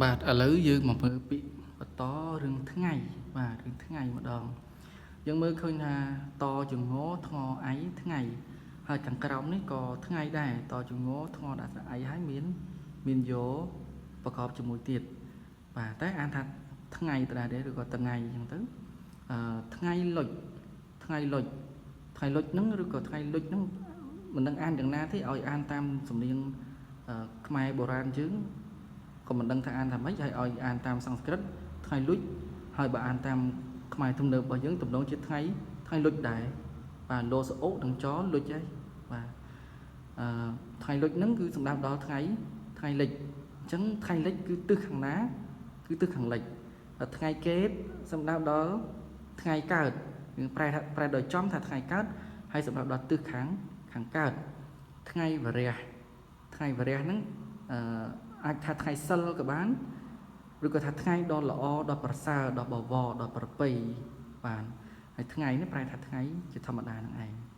បាទឥឡូវយើងមកមើលពាក្យបន្តរឿងថ្ងៃបាទរឿងថ្ងៃម្ដងយើងមើលឃើញថាតចងថ្ងអៃថ្ងៃហើយខាងក្រោមនេះក៏ថ្ងៃដែរតចងថ្ងដាក់ស្រៈអៃហើយមានមានយោប្រកបជាមួយទៀតបាទតែអានថាថ្ងៃដដែលទេឬក៏ថ្ងៃអញ្ចឹងទៅអឺថ្ងៃលុចថ្ងៃលុចថ្ងៃលុចហ្នឹងឬក៏ថ្ងៃលុចហ្នឹងមិនដឹងអានយ៉ាងណាទេឲ្យអានតាមសំនៀងខ្មែរបុរាណយើង ក៏មិនដឹងថាអានថាម៉េចហើយឲ្យអានតាមសំស្ក្រឹតថ្ងៃលុចហើយបើអានតាមខ្មែរទំនើបរបស់យើងទំនងជាថ្ងៃថ្ងៃលុចដែរបាទលោសអូនឹងចលុចហើយបាទអឺថ្ងៃលុចហ្នឹងគឺសំដៅដល់ថ្ងៃថ្ងៃលិចអញ្ចឹងថ្ងៃលិចគឺទិសខាងណាគឺទិសខាងលិចដល់ថ្ងៃកេតសំដៅដល់ថ្ងៃកើតយើងប្រែថាប្រែដោយចំថាថ្ងៃកើតហើយសំដៅដល់ទិសខាងខាងកើតថ្ងៃវរៈថ្ងៃវរៈហ្នឹងអឺអាចថាថ្ងៃសិលក៏បានឬក៏ថាថ្ងៃដ៏ល្អដ៏ប្រសើរដ៏បវរដ៏ប្រពៃបានហើយថ្ងៃនេះប្រែថាថ្ងៃជាធម្មតានឹងឯង។